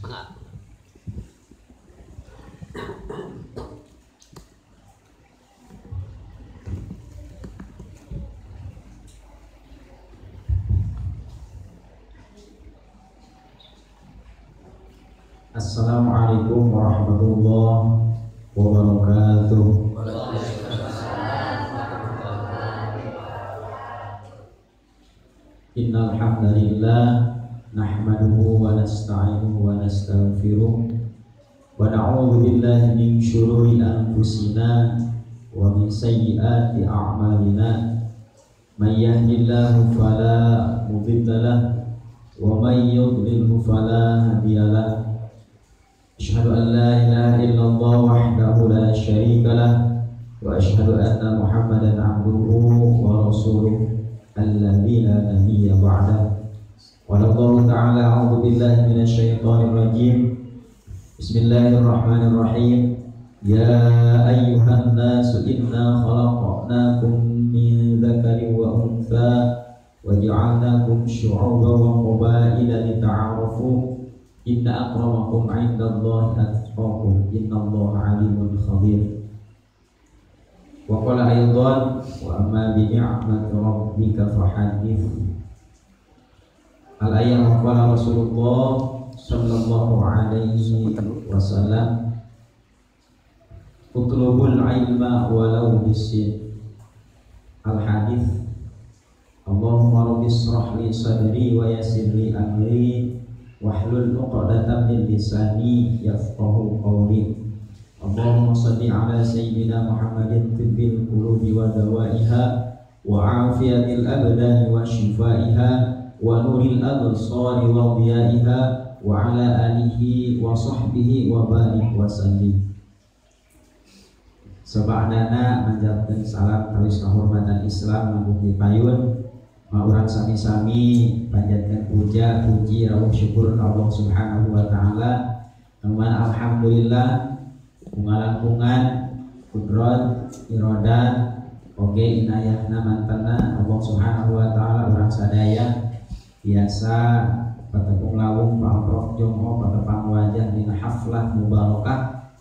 Assalamualaikum warahmatullahi wabarakatuh. Innal hamdalillah nahmaduhu wa nasta'inuhu wa nastaghfiruh wa na'udzu billahi min syururi anfusina wa min sayyiati a'malina. May yahdihillahu fala mudilla lahu wa may yudlilhu fala hadiyalah. Asyhadu an la ilaha illallah wahdahu la syarika lah wa asyhadu anna Muhammadan abduhu wa rasuluh alladzi la nabiyya ba'dah. Wa Allah ta'ala a'udzu billahi minasy syaithanir rajim. Bismillahirrahmanirrahim. Ya ayyuhan nasu inna khalaqnakum min dzakarin wa untha wa ja'alnakum syu'uban wa qabaila lita'arafu. Inna akramakum 'indallahi atqakum innallaha 'alimun khabir. Wa qala aidan wa amma bi ni'mati rabbika fahaddits. Al ayat wa qala Rasulullah sallallahu alaihi wasallam utlubul ilma walau bisin. Al hadits. Allahumma rabbi israh li sadri wa yassir li amri wahlul 'uqdatam min lisani yafqahu qawli. Allahumma shalli ala sayyidina Muhammadin tibbil qulubi wa dawaiha wa afiyatil abdani wa shifaiha wa nuril absari wa diyaiha wa ala alihi wa sahbihi wa barik wa sallim. Sabadana manjatkeun salam tawis kahormatan Islam manggung di payun. Urang sami-sami panjatkan puja, puji, rawuh syukur ka Allah Subhanahu wa taala. Teman alhamdulillah ungalan-ungan kudrat iradat oge inayahna mantena Allah Subhanahu wa taala urang sadaya biasa patepung lawung pamprok jongko patepang wajah dina haflah mubarakah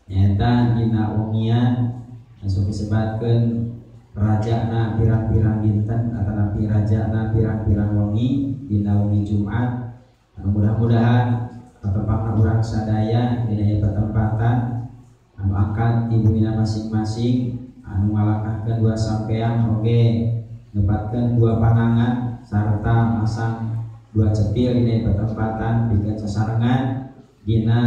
nyaeta dina wengian anu disebatkeun rajana pirang-pirang dinten atanapi rajana pirang-pirang wengi dina wengi Jumat. Anu mudah-mudahan patepangna urang sadaya dina ieu patempatan anu angkat di bumina masing-masing anu ngalangkahkeun dua sampean oge nepatkeun dua panangan sarta masang dua cepil dina ieu patempatan pikeun sasarengan dina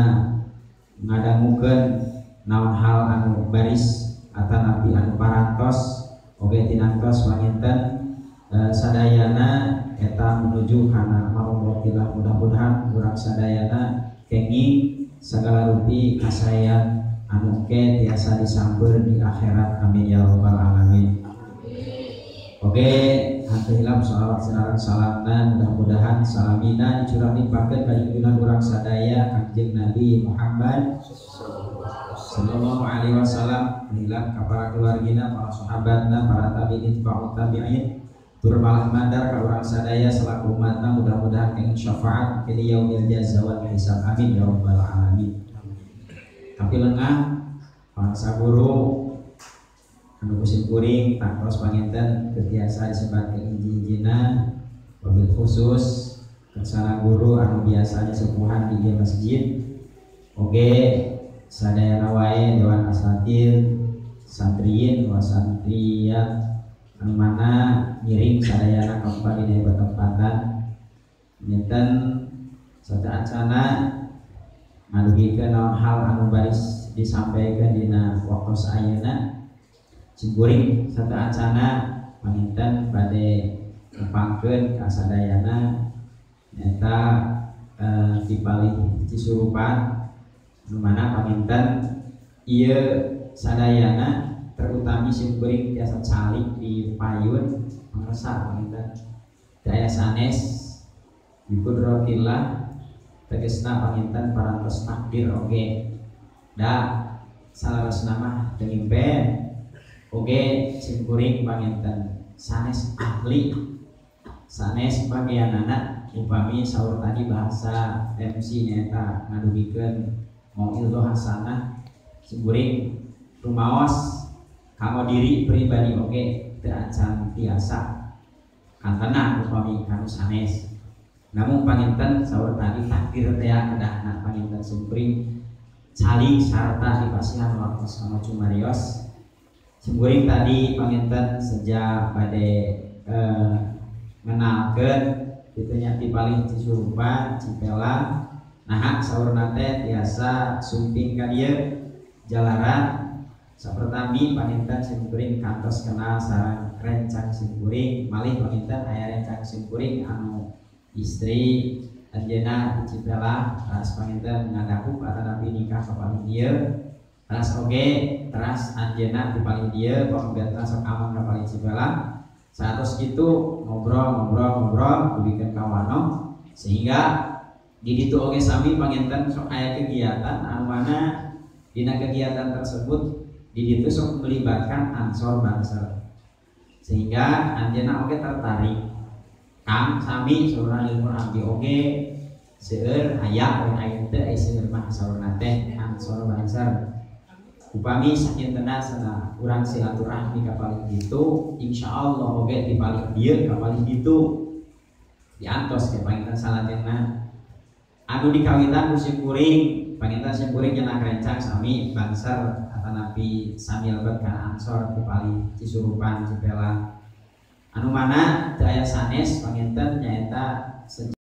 ngadangukeun naon hal anu baris atanapi anu parantos oge tinantos panginten sadayana eta menuju kana marumrotillah. Mudah-mudahan urang sadayana kenging sagala rupi kasayan anu ke tiasa disamper di akhirat, amin ya rabbal alamin. Oke, henteu hilap sholawat sareng salamna, mudah-mudahan salamina dicurah limpahkeun ka junjungan urang sadaya Kanjeng Nabi Muhammad sallallahu alaihi wasallam, hilap ka para keluargina, para sahabatna, para tabi'in, tabi'ut tabi'in, tur malah mandar ka urang sadaya selaku umatna, mudah-mudahan kenging syafaat di yaumil jaza wal hisab, amin ya rabbal alamin. Tapi lengah bangsa guru anu kusim kuring tangtos panginten biasa disebatkeun hiji-hijina wabil khusus kersana guru anu biasa disepuhan di masjid oge sadayana wae dewan asatid santriin wa santriyat anu mana ngiring sadayana kampa dina patempatan nyenten sateuancana ngadugikeun naon hal anu baris disampaikan dina waktos ayeuna. Simkuring sateuancana panginten bade nepangkeun ka sadayana nyaeta di palih Cisurupan anu mana panginten ieu sadayana terutami simkuring tiasa calik di payun pangresa panginten daya sanes bikudratillah tegesna panginten parantos takdir oge da salarasna mah teu ngimpen oge simkuring panginten sanes ahli sanes bagianana Upami saur tadi bahasa MC nyaeta ngadugikeun mauidhoh hasanah simkuring rumaos kanggo diri pribadi oge teu acan tiasa kantenan upami kanu sanes. Namun panginten saur tadi takdir teh kedahna panginten simkuring calik sarta dipasihan waktu sama cumarios. Simkuring tadi panginten sejak bade ngenalkeun kitu nya ti palih Cisurupan Cipela naha saurna teh tiasa sumping ka dieu jalaran sapertami panginten simkuring kantos kenal sareng rencang simkuring malih panginten aya rencang simkuring anu istri anjeunna di Cipela teras panginten ngadahup atanapi nikah ka palih dieu teras oge teras anjeunna di palih dieu pamegatan sok amang ka palih Cipela saatos kitu ngobrol-ngobrol-ngobrol dugikeun ka wanoh sehingga di ditu oge sami panginten sok aya kegiatan anu mana dina kegiatan tersebut di ditu sok melibatkan Ansor Banser sehingga anjeunna oge tertarik kang sami saurna ilmu abdi oge seueur aya we ayeuna teh seueur mah saurna teh Ansor Banser upami sakintena sana urang silaturahmi ka palih ditu insyaallah oge di palih dieu ka palih ditu diantos ke panginten salajengna anu dikawitan ku simkuring panginten simkuring nyenak rencang sami Banser atanapi sami lebet kana Ansor di palih Cisurupan Cipela anu mana teu aya sanes panginten nyaeta